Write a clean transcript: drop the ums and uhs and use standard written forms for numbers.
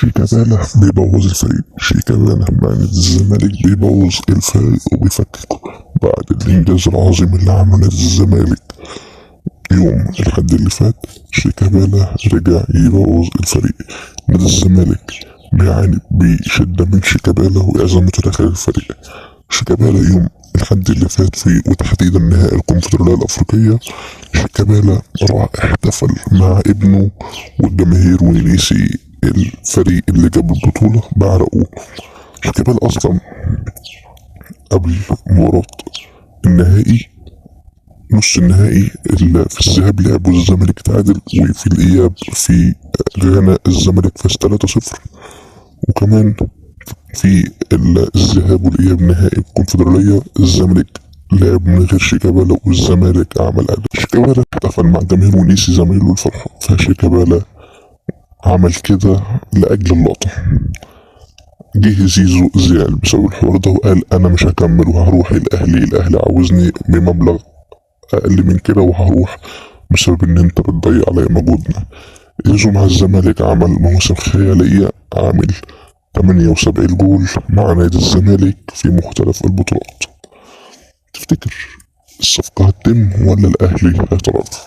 شيكابالا بيبوظ الفريق. شيكابالا مع نادي الزمالك بيبوظ الفريق وبيفككه بعد الإنجاز العظيم اللي عمله نادي الزمالك يوم الحد اللي فات. شيكابالا رجع يبوظ الفريق. نادي الزمالك بيعاني بشدة من شيكابالا وأزمته داخل الفريق. شيكابالا يوم الحد اللي فات في وتحديدا نهائي الكونفدرالية الأفريقية، شيكابالا راح احتفل مع ابنه والجماهير ونسي الفريق اللي جاب البطولة بعرقه. شيكابالا أصلا قبل مباراة النهائي نص النهائي اللي في الذهاب لعبوا الزمالك تعادل، وفي الإياب في غانا الزمالك فاز 3-0، وكمان في الذهاب والإياب نهائي الكونفدرالية الزمالك لعب من غير شيكابالا والزمالك عمل أداء. شيكابالا احتفل مع الجماهير ونسي زمايله الفرحة، فشيكابالا عمل كده لأجل اللقطة. جه زيزو زعل بسبب الحوار ده وقال أنا مش هكمل وهروح الأهلي، الأهلي عاوزني بمبلغ أقل من كده وهروح بسبب إن أنت بتضيع عليا مجهودنا. زيزو مع الزمالك عمل مواسم خيالية، عامل 78 جول مع نادي الزمالك في مختلف البطولات. تفتكر الصفقة هتتم ولا الأهلي هيتراجع؟